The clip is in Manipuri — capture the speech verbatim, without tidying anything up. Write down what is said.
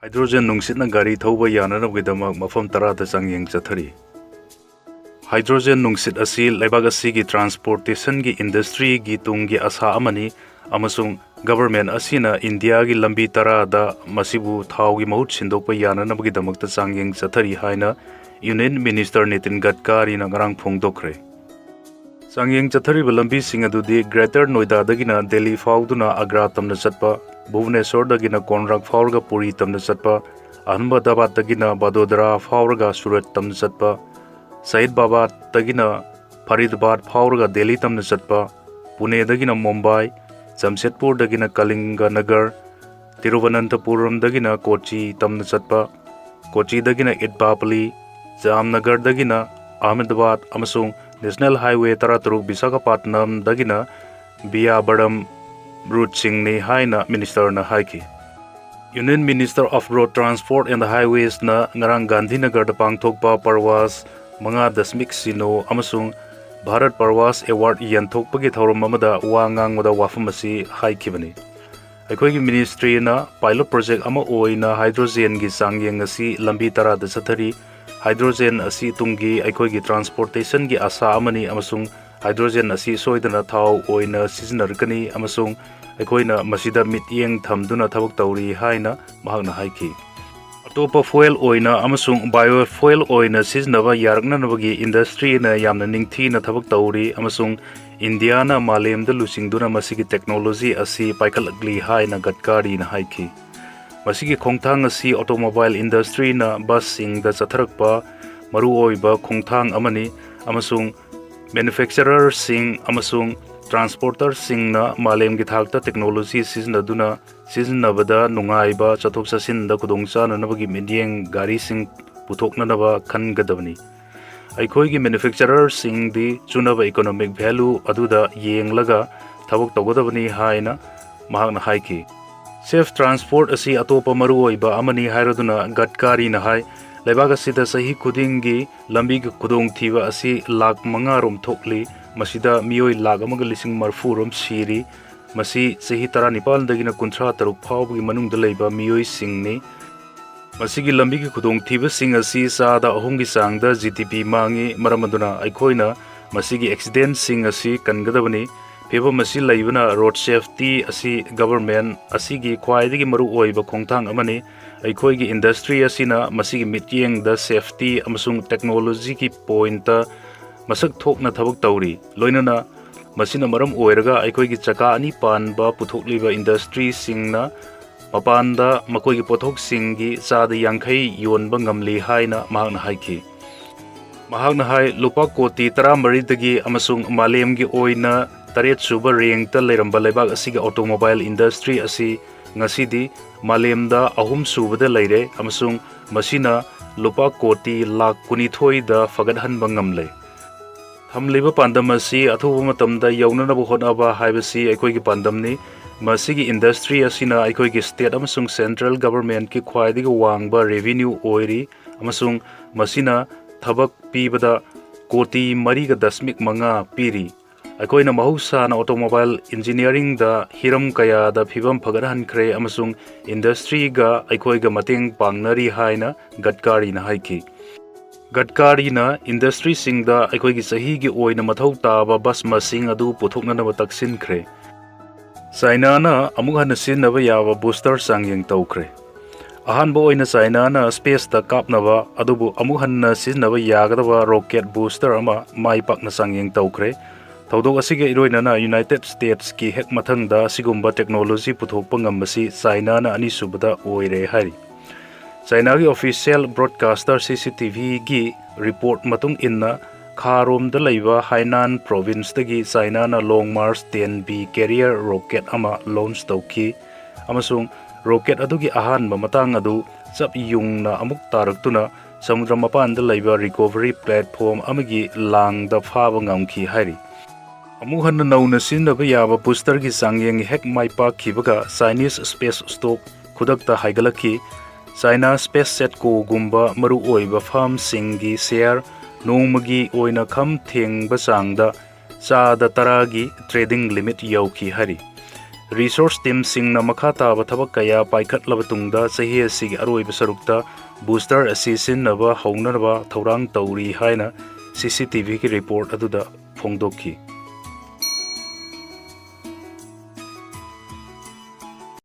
ꯍꯥꯏꯗ꯭ꯔꯣꯖꯦꯟ ꯅꯨꯡꯁꯤꯠꯅ ꯒꯥꯔꯤ ꯊꯧꯕ ꯌꯥꯅꯅꯕꯒꯤꯗꯃꯛ ꯃꯐꯝ ꯇꯔꯥꯗ ꯆꯥꯡꯌꯦꯡ ꯆꯠꯊꯔꯤ꯫ ꯍꯥꯏꯗ꯭ꯔꯣꯖꯦꯟ ꯅꯨꯡꯁꯤꯠ ꯑꯁꯤ ꯂꯩꯕꯥꯛ ꯑꯁꯤꯒꯤ ꯇ꯭ꯔꯥꯟꯁꯄꯣꯔꯇꯦꯁꯟꯒꯤ ꯏꯟꯗꯁꯇ꯭ꯔꯤꯒꯤ ꯇꯨꯡꯒꯤ ꯑꯁꯥ ꯑꯃꯅꯤ ꯑꯃꯁꯨꯡ ꯒꯚꯔꯟꯃꯦꯟꯠ ꯑꯁꯤꯅ ꯏꯟꯗꯤꯌꯥꯒꯤ ꯂꯝꯕꯤ ꯇꯔꯥꯗ ꯃꯁꯤꯕꯨ ꯊꯥꯎꯒꯤ ꯃꯍꯨꯠ ꯁꯤꯟꯗꯣꯛꯄ ꯌꯥꯅꯅꯕꯒꯤꯗꯃꯛꯇ ꯆꯥꯡꯌꯦꯡ ꯆꯠꯊꯔꯤ ꯍꯥꯏꯅ ꯌꯨꯅꯤꯌꯟ ꯃꯤꯅꯤꯁꯇꯔ ꯅꯤꯇꯤꯟ ꯒꯗꯀꯥꯔꯤꯅ ꯉꯔꯥꯡ ꯐꯣꯡꯗꯣꯛꯈ꯭ꯔꯦ꯫ ꯆꯥꯡꯌꯦꯡ ꯆꯠꯊꯔꯤꯕ ꯂꯝꯕꯤꯁꯤꯡ ꯑꯗꯨꯗꯤ ꯒ꯭ꯔꯦꯇꯔ ꯅꯣꯏꯗꯥꯗꯒꯤꯅ ꯗꯦꯜꯂꯤ ꯐꯥꯎꯗꯨꯅ ꯑꯒ꯭ꯔꯥ ꯇꯝꯅ ꯆꯠꯄ, ꯚꯨꯕꯅꯦꯁꯣꯔꯗꯒꯤꯅ ꯀꯣꯟꯔꯥꯛ ꯐꯥꯎꯔꯒ ꯄꯨꯔꯤ ꯇꯝꯅ ꯆꯠꯄ, ꯑꯍꯃꯗꯥꯕꯥꯗꯇꯒꯤꯅ ꯕꯗꯣꯗꯔꯥ ꯐꯥꯎꯔꯒ ꯁꯨꯔꯠ ꯇꯝꯅ ꯆꯠꯄ, ꯁꯍꯤꯗꯕꯥꯗꯇꯒꯤꯅ ꯐꯔꯤꯗꯕꯥꯗ ꯐꯥꯎꯔꯒ ꯗꯦꯜꯂꯤ ꯇꯝꯅ ꯆꯠꯄ, ꯄꯨꯅꯦꯗꯒꯤꯅ ꯃꯨꯝꯕꯥꯏ, ꯖꯝꯁꯦꯗꯄꯨꯔꯗꯒꯤꯅ ꯀꯂꯤꯡꯒꯅꯒꯔ, ꯇꯤꯔꯨꯚꯅꯟꯊꯄꯨꯔꯝꯗꯒꯤꯅ ꯀꯣꯆꯤ ꯇꯝꯅ ꯆꯠꯄ, ꯀꯣꯆꯤꯗꯒꯤꯅ ꯏꯠꯕꯥꯄꯂꯤ, ꯖꯥꯝꯅꯒꯔꯗꯒꯤꯅ ꯑꯍꯃꯗꯥꯕꯥꯗ ꯑꯃꯁꯨꯡ ꯅꯦꯁꯅꯦꯜ ꯍꯥꯏꯋꯦ ꯇꯔꯥꯇꯔꯨꯛ ꯕꯤꯁꯥꯈꯥꯄꯠꯅꯝꯗꯒꯤꯅ ꯕꯤꯌꯥꯕꯔꯝ ꯔꯨꯠꯁꯤꯡꯅꯤ ꯍꯥꯏꯅ ꯃꯤꯅꯤꯁꯇꯔꯅ ꯍꯥꯏꯈꯤ꯫ Union Minister of Road Transport and Highwaysꯅ ꯉꯔꯥꯡ ꯒꯥꯟꯙꯤꯅꯒꯔꯗ ꯄꯥꯡꯊꯣꯛꯄ ꯄꯔꯋꯥꯁ ꯃꯉꯥ ꯗꯁꯃꯤꯛ ꯁꯤꯅꯣ ꯑꯃꯁꯨꯡ ꯚꯥꯔꯠ ꯄꯔꯋꯥꯁ ꯑꯦꯋꯥꯔꯗ ꯌꯦꯟꯊꯣꯛꯄꯒꯤ ꯊꯧꯔꯝ ꯑꯃꯗ ꯋꯥ ꯉꯥꯡꯕꯗ ꯋꯥꯐꯝ ꯑꯁꯤ ꯍꯥꯏꯈꯤꯕꯅꯤ꯫ ꯑꯩꯈꯣꯏꯒꯤ ꯃꯤꯅꯤꯁꯇ꯭ꯔꯤꯅ ꯄꯥꯏꯂꯣꯠ ꯄ꯭ꯔꯣꯖꯦꯛ ꯑꯃ ꯑꯣꯏꯅ ꯍꯥꯏꯗ꯭ꯔꯣꯖꯦꯟꯒꯤ ꯆꯥꯡꯌꯦꯡ ꯑꯁꯤ ꯂꯝꯕꯤ ꯇꯔꯥꯗ ꯆꯠꯊꯔꯤ꯫ ꯍꯥꯏꯗ꯭ꯔꯣꯖꯦꯟ ꯑꯁꯤ ꯇꯨꯡꯒꯤ ꯑꯩꯈꯣꯏꯒꯤ ꯇ꯭ꯔꯥꯟꯁꯄꯣꯔꯇꯦꯁꯟꯒꯤ ꯑꯁꯥ ꯑꯃꯅꯤ ꯑꯃꯁꯨꯡ ꯍꯥꯏꯗ꯭ꯔꯣꯖꯦꯟ ꯑꯁꯤ ꯁꯣꯏꯗꯅ ꯊꯥꯎ ꯑꯣꯏꯅ ꯁꯤꯖꯤꯟꯅꯔꯛꯀꯅꯤ ꯑꯃꯁꯨꯡ ꯑꯩꯈꯣꯏꯅ ꯃꯁꯤꯗ ꯃꯤꯠꯌꯦꯡ ꯊꯝꯗꯨꯅ ꯊꯕꯛ ꯇꯧꯔꯤ ꯍꯥꯏꯅ ꯃꯍꯥꯛꯅ ꯍꯥꯏꯈꯤ꯫ ꯑꯇꯣꯞꯄ ꯐ꯭ꯌꯨꯑꯦꯜ ꯑꯣꯏꯅ ꯑꯃꯁꯨꯡ ꯕꯥꯏꯑꯣ ꯐ꯭ꯌꯨꯑꯦꯜ ꯑꯣꯏꯅ ꯁꯤꯖꯤꯟꯅꯕ ꯌꯥꯔꯛꯅꯅꯕꯒꯤ ꯏꯟꯗꯁꯇ꯭ꯔꯤꯅ ꯌꯥꯝꯅ ꯅꯤꯡꯊꯤꯅ ꯊꯕꯛ ꯇꯧꯔꯤ ꯑꯃꯁꯨꯡ ꯏꯟꯗꯤꯌꯥꯅ ꯃꯥꯂꯦꯝꯗ ꯂꯨꯆꯤꯡꯗꯨꯅ ꯃꯁꯤꯒꯤ ꯇꯦꯛꯅꯣꯂꯣꯖꯤ ꯑꯁꯤ ꯄꯥꯏꯈꯠꯂꯛꯂꯤ ꯍꯥꯏꯅ ꯒꯗꯀꯥꯔꯤꯅ ꯍꯥꯏꯈꯤ꯫ ꯃꯁꯤꯒꯤ ꯈꯣꯡꯊꯥꯡ ꯑꯁꯤ ꯑꯣꯇꯣꯃꯣꯕꯥꯏꯜ ꯏꯟꯗꯁꯇ꯭ꯔꯤꯅ ꯕꯁꯁꯤꯡꯗ ꯆꯠꯊꯔꯛꯄ ꯃꯔꯨꯑꯣꯏꯕ ꯈꯣꯡꯊꯥꯡ ꯑꯃꯅꯤ ꯑꯃꯁꯨꯡ ꯃꯦꯅꯨꯐꯦꯛꯆꯔꯔꯁꯤꯡ ꯑꯃꯁꯨꯡ ꯇ꯭ꯔꯥꯟꯁꯄꯣꯔꯇꯔꯁꯤꯡꯅ ꯃꯥꯂꯦꯝꯒꯤ ꯊꯥꯛꯇ ꯇꯦꯛꯅꯣꯂꯣꯖꯤ ꯁꯤꯖꯤꯟꯅꯗꯨꯅ ꯁꯤꯖꯤꯟꯅꯕꯗ ꯅꯨꯡꯉꯥꯏꯕ, ꯆꯠꯊꯣꯛ ꯆꯠꯁꯤꯟꯗ ꯈꯨꯗꯣꯡꯆꯥꯅꯅꯕꯒꯤ ꯃꯤꯠꯌꯦꯡ ꯒꯥꯔꯤꯁꯤꯡ ꯄꯨꯊꯣꯛꯅꯅꯕ ꯈꯟꯒꯗꯕꯅꯤ꯫ ꯑꯩꯈꯣꯏꯒꯤ ꯃꯦꯅꯨꯐꯦꯛꯆꯔꯔꯁꯤꯡꯗꯤ ꯆꯨꯅꯕ ꯏꯀꯣꯅꯣꯃꯤꯛ ꯚꯦꯂꯨ ꯑꯗꯨꯗ ꯌꯦꯡꯂꯒ ꯊꯕꯛ ꯇꯧꯒꯗꯕꯅꯤ ꯍꯥꯏꯅ ꯃꯍꯥꯛꯅ ꯍꯥꯏꯈꯤ꯫ ꯁꯦꯐ ꯇ꯭ꯔꯥꯟꯁꯄꯣꯔꯠ ꯑꯁꯤ ꯑꯇꯣꯞꯄ ꯃꯔꯨꯑꯣꯏꯕ ꯑꯃꯅꯤ ꯍꯥꯏꯔꯗꯨꯅ ꯒꯗꯀꯥꯔꯤꯅ ꯍꯥꯏ, ꯂꯩꯕꯥꯛ ꯑꯁꯤꯗ ꯆꯍꯤ ꯈꯨꯗꯤꯡꯒꯤ ꯂꯝꯕꯤꯒꯤ ꯈꯨꯗꯣꯡꯊꯤꯕ ꯑꯁꯤ ꯂꯥꯈ ꯃꯉꯥ ꯔꯣꯝ ꯊꯣꯛꯂꯤ꯫ ꯃꯁꯤꯗ ꯃꯤꯑꯣꯏ ꯂꯥꯈ ꯑꯃꯒ ꯂꯤꯁꯤꯡ ꯃꯔꯤꯐꯨ ꯔꯣꯝ ꯁꯤꯔꯤ꯫ ꯃꯁꯤ ꯆꯍꯤ ꯇꯔꯥꯅꯤꯄꯥꯟꯗꯒꯤꯅ ꯀꯨꯟꯊ꯭ꯔꯥ ꯇꯔꯨꯛ ꯐꯥꯎꯕꯒꯤ ꯃꯅꯨꯡꯗ ꯂꯩꯕ ꯃꯤꯑꯣꯏꯁꯤꯡꯅꯤ꯫ ꯃꯁꯤꯒꯤ ꯂꯝꯕꯤꯒꯤ ꯈꯨꯗꯣꯡꯊꯤꯕꯁꯤꯡ ꯑꯁꯤ ꯆꯥꯗ ꯑꯍꯨꯝꯒꯤ ꯆꯥꯡꯗ ꯖꯤ ꯗꯤ ꯄꯤ ꯃꯥꯡꯉꯤ꯫ ꯃꯔꯝ ꯑꯗꯨꯅ ꯑꯩꯈꯣꯏꯅ ꯃꯁꯤꯒꯤ ꯑꯦꯛꯁꯤꯗꯦꯟꯁꯤꯡ ꯑꯁꯤ ꯀꯟꯒꯗꯕꯅꯤ꯫ ꯐꯤꯕꯝ ꯑꯁꯤ ꯂꯩꯕꯅ ꯔꯣꯗ ꯁꯦꯐꯇꯤ ꯑꯁꯤ ꯒꯚꯔꯟꯃꯦꯟ ꯑꯁꯤꯒꯤ ꯈ꯭ꯋꯥꯏꯗꯒꯤ ꯃꯔꯨꯑꯣꯏꯕ ꯈꯣꯡꯊꯥꯡ ꯑꯃꯅꯤ꯫ ꯑꯩꯈꯣꯏꯒꯤ ꯏꯟꯗꯁꯇ꯭ꯔꯤ ꯑꯁꯤꯅ ꯃꯁꯤꯒꯤ ꯃꯤꯠꯌꯦꯡꯗ ꯁꯦꯐꯇꯤ ꯑꯃꯁꯨꯡ ꯇꯦꯛꯅꯣꯂꯣꯖꯤꯒꯤ ꯄꯣꯏꯟꯇ ꯃꯁꯛ ꯊꯣꯛꯅ ꯊꯕꯛ ꯇꯧꯔꯤ꯫ ꯂꯣꯏꯅꯅ ꯃꯁꯤꯅ ꯃꯔꯝ ꯑꯣꯏꯔꯒ ꯑꯩꯈꯣꯏꯒꯤ ꯆꯀꯥ ꯑꯅꯤ ꯄꯥꯟꯕ ꯄꯨꯊꯣꯛꯂꯤꯕ ꯏꯟꯗꯁꯇ꯭ꯔꯤꯁꯤꯡꯅ ꯃꯄꯥꯟꯗ ꯃꯈꯣꯏꯒꯤ ꯄꯣꯠꯊꯣꯛꯁꯤꯡꯒꯤ ꯆꯥꯗ ꯌꯥꯡꯈꯩ ꯌꯣꯟꯕ ꯉꯝꯂꯤ ꯍꯥꯏꯅ ꯃꯍꯥꯛꯅ ꯍꯥꯏꯈꯤ꯫ ꯃꯍꯥꯛꯅ ꯍꯥꯏ, ꯂꯨꯄꯥ ꯀꯣꯇꯤ ꯇꯔꯥꯃꯔꯤꯗꯒꯤ ꯑꯃꯁꯨꯡ ꯃꯥꯂꯦꯝꯒꯤ ꯑꯣꯏꯅ ꯇꯔꯦꯠ ꯁꯨꯕ ꯔꯦꯡꯛꯇ ꯂꯩꯔꯝꯕ ꯂꯩꯕꯥꯛ ꯑꯁꯤꯒꯤ ꯑꯣꯇꯣꯃꯣꯕꯥꯏꯜ ꯏꯟꯗꯁꯇ꯭ꯔꯤ ꯑꯁꯤ ꯉꯁꯤꯗꯤ ꯃꯥꯂꯦꯝꯗ ꯑꯍꯨꯝ ꯁꯨꯕꯗ ꯂꯩꯔꯦ ꯑꯃꯁꯨꯡ ꯃꯁꯤꯅ ꯂꯨꯄꯥ ꯀꯣꯇꯤ ꯂꯥꯈ ꯀꯨꯟꯅꯤꯊꯣꯏꯗ ꯐꯒꯠꯍꯟꯕ ꯉꯝꯂꯦ꯫ ꯊꯝꯂꯤꯕ ꯄꯥꯟꯗꯝ ꯑꯁꯤ ꯑꯊꯨꯕ ꯃꯇꯝꯗ ꯌꯧꯅꯅꯕ ꯍꯣꯠꯅꯕ ꯍꯥꯏꯕꯁꯤ ꯑꯩꯈꯣꯏꯒꯤ ꯄꯥꯟꯗꯝꯅꯤ꯫ ꯃꯁꯤꯒꯤ ꯏꯟꯗꯁꯇ꯭ꯔꯤ ꯑꯁꯤꯅ ꯑꯩꯈꯣꯏꯒꯤ ꯁ꯭ꯇꯦꯠ ꯑꯃꯁꯨꯡ ꯁꯦꯟꯇ꯭ꯔꯦꯜ ꯒꯚꯔꯟꯃꯦꯟꯠꯀꯤ ꯈ꯭ꯋꯥꯏꯗꯒꯤ ꯋꯥꯡꯕ ꯔꯦꯚꯤꯅ꯭ꯌꯨ ꯑꯣꯏꯔꯤ ꯑꯃꯁꯨꯡ ꯃꯁꯤꯅ ꯊꯕꯛ ꯄꯤꯕꯗ ꯀꯣꯇꯤ ꯃꯔꯤꯒ ꯗꯁꯃꯤꯛ ꯃꯉꯥ ꯄꯤꯔꯤ꯫ ꯑꯩꯈꯣꯏꯅ ꯃꯍꯧꯁꯥꯅ ꯑꯣꯇꯣꯃꯣꯕꯥꯏꯜ ꯏꯟꯖꯤꯅꯤꯌꯥꯔꯤꯡꯗ ꯍꯤꯔꯝ ꯀꯌꯥꯗ ꯐꯤꯕꯝ ꯐꯒꯠꯍꯟꯈ꯭ꯔꯦ ꯑꯃꯁꯨꯡ ꯏꯟꯗꯁꯇ꯭ꯔꯤꯒ ꯑꯩꯈꯣꯏꯒ ꯃꯇꯦꯡ ꯄꯥꯡꯅꯔꯤ ꯍꯥꯏꯅ ꯒꯗꯀꯥꯔꯤꯅ ꯍꯥꯏꯈꯤ꯫ ꯒꯗꯀꯥꯔꯤꯅ ꯏꯟꯗꯁꯇ꯭ꯔꯤꯁꯤꯡꯗ ꯑꯩꯈꯣꯏꯒꯤ ꯆꯍꯤꯒꯤ ꯑꯣꯏꯅ ꯃꯊꯧ ꯇꯥꯕ ꯕꯁ ꯃꯁꯤꯡ ꯑꯗꯨ ꯄꯨꯊꯣꯛꯅꯅꯕ ꯇꯛꯁꯤꯟꯈ꯭ꯔꯦ꯫ ꯆꯥꯏꯅꯥꯅ ꯑꯃꯨꯛ ꯍꯟꯅ ꯁꯤꯖꯤꯟꯅꯕ ꯌꯥꯕ ꯕꯨꯁꯇꯔ ꯆꯥꯡꯌꯦꯡ ꯇꯧꯈ꯭ꯔꯦ꯫ ꯑꯍꯥꯟꯕ ꯑꯣꯏꯅ ꯆꯥꯏꯅꯥꯅ ꯁ꯭ꯄꯦꯁꯇ ꯀꯥꯞꯅꯕ ꯑꯗꯨꯕꯨ ꯑꯃꯨꯛ ꯍꯟꯅ ꯁꯤꯖꯤꯟꯅꯕ ꯌꯥꯒꯗꯕ ꯔꯣꯀꯦꯠ ꯕꯨꯁꯇꯔ ꯑꯃ ꯃꯥꯏ ꯄꯥꯛꯅ ꯆꯥꯡꯌꯦꯡ ꯇꯧꯈ꯭ꯔꯦ꯫ ꯊꯧꯗꯣꯛ ꯑꯁꯤꯒ ꯏꯔꯣꯏꯅꯅ ꯌꯨꯅꯥꯏꯇꯦꯗ ꯁ꯭ꯇꯦꯠꯁꯀꯤ ꯍꯦꯛ ꯃꯊꯪꯗ ꯑꯁꯤꯒꯨꯝꯕ ꯇꯦꯛꯅꯣꯂꯣꯖꯤ ꯄꯨꯊꯣꯛꯄ ꯉꯝꯕꯁꯤ ꯆꯥꯏꯅꯥꯅ ꯑꯅꯤꯁꯨꯕꯗ ꯑꯣꯏꯔꯦ ꯍꯥꯏꯔꯤ꯫ ꯆꯥꯏꯅꯥꯒꯤ ꯑꯣꯐꯤꯁꯤꯌꯦꯜ ꯕ꯭ꯔꯣꯗꯀꯥꯁꯇꯔ ꯁꯤ ꯁꯤ ꯇꯤ ꯚꯤꯒꯤ ꯔꯤꯄꯣꯔꯠ ꯃꯇꯨꯡ ꯏꯟꯅ, ꯈꯥꯔꯣꯝꯗ ꯂꯩꯕ ꯍꯥꯏꯅꯥꯟ ꯄ꯭ꯔꯣꯚꯤꯟꯁꯇꯒꯤ ꯆꯥꯏꯅꯥꯅ Long March ten B carrier rocket ꯑꯃ ꯂꯣꯟꯆ ꯇꯧꯈꯤ, ꯑꯃꯁꯨꯡ ꯔꯣꯀꯦꯠ ꯑꯗꯨꯒꯤ ꯑꯍꯥꯟꯕ ꯃꯇꯥꯡ ꯑꯗꯨ ꯆꯞ ꯌꯨꯡꯅ ꯑꯃꯨꯛ ꯇꯥꯔꯛꯇꯨꯅ ꯁꯃꯨꯗ꯭ꯔ ꯃꯄꯥꯟꯗ ꯂꯩꯕ ꯔꯤꯀꯣꯚꯔꯤ ꯄ꯭ꯂꯦꯠꯐꯣꯝ ꯑꯃꯒꯤ ꯂꯥꯡꯗ ꯐꯥꯕ ꯉꯝꯈꯤ ꯍꯥꯏꯔꯤ꯫ ꯑꯃꯨꯛ ꯍꯟꯅ ꯅꯧꯅ ꯁꯤꯖꯤꯟꯅꯕ ꯌꯥꯕ ꯕꯨꯁꯇꯔꯒꯤ ꯆꯥꯡꯌꯦꯡ ꯍꯦꯛ ꯃꯥꯏ ꯄꯥꯛꯈꯤꯕꯒ, ꯆꯥꯏꯅꯤꯁ ꯁ꯭ꯄꯦꯁ ꯁ꯭ꯇꯣꯛ ꯈꯨꯗꯛꯇ ꯍꯥꯏꯒꯠꯂꯛꯈꯤ꯫ ꯆꯥꯏꯅꯥ ꯁ꯭ꯄꯦꯁ ꯁꯦꯠꯀꯣꯒꯨꯝꯕ ꯃꯔꯨꯑꯣꯏꯕ ꯐꯥꯔꯝꯁꯤꯡꯒꯤ ꯁꯦꯌꯔ ꯅꯣꯡꯃꯒꯤ ꯑꯣꯏꯅ ꯈꯝ ꯊꯦꯡꯕ ꯆꯥꯡꯗ ꯆꯥꯗ ꯇꯔꯥꯒꯤ ꯇ꯭ꯔꯦꯗꯤꯡ ꯂꯤꯃꯤꯠ ꯌꯧꯈꯤ ꯍꯥꯏꯔꯤ꯫ Resource teamꯁꯤꯡꯅ ꯃꯈꯥ ꯇꯥꯕ ꯊꯕꯛ ꯀꯌꯥ ꯄꯥꯏꯈꯠꯂꯕ ꯇꯨꯡꯗ ꯆꯍꯤ ꯑꯁꯤꯒꯤ ꯑꯔꯣꯏꯕ ꯁꯔꯨꯛꯇ booster ꯑꯁꯤ ꯁꯤꯖꯤꯟꯅꯕ ꯍꯧꯅꯅꯕ ꯊꯧꯔꯥꯡ ꯇꯧꯔꯤ ꯍꯥꯏꯅ C C T Vꯒꯤ report ꯑꯗꯨꯗ ꯐꯣꯡꯗꯣꯛꯈꯤ꯫